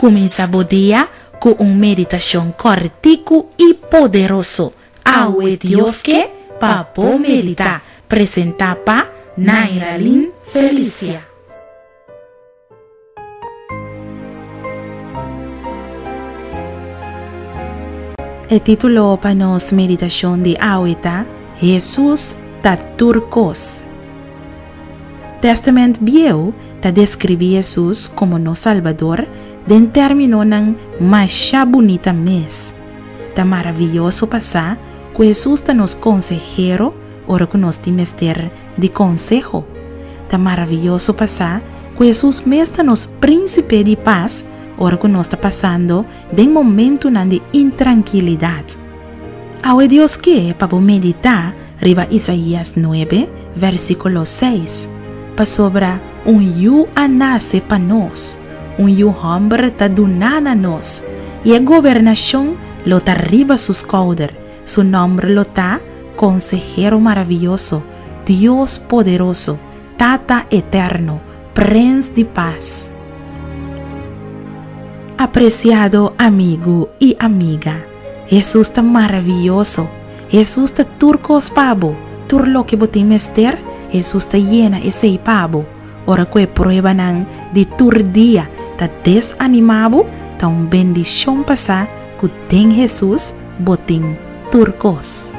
Kuminsá bo dia ku un meditashon kòrtiku i poderoso. Awe Dios ke pa bo meditá. Presentá pa Nairalyn Felicia. E título pa nos meditashon di awe ta Hesus ta tur kos. Tèstamènt Bieu ta deskribí Hesus komo nos Salbador den términonan masha bunita mes. Ta maravioso pa sa ku Hesus ta nos konsehero ora ku nos tin mester di konseho. Ta maravioso pa sa ku Hesus mes ta nos Prínsipe di Pas ora ku nos ta pasando den momentunan di intrankilidat. Awe Dios ke pa bo meditá riba Isaías nuebe, versíkulo seis, Pasobra un yu a nase pa nos, un yu hòmber ta duná na nos, i e gobernashon lo ta riba su skouder, su nòmber lo ta, Konsehero Maravioso, Dios Poderoso, Tata Eterno, Prens di Pas. Apresiado amigu i amiga, Hesus ta maravioso! Hesus ta tur kos pa bo, tur loke bo tin mester, Hesus ta yena esei pa bo. Ora ku e pruebanan di tur dia ta desanimá bo, ta un bendishon pa sa ku den Hesus bo tin tur kos.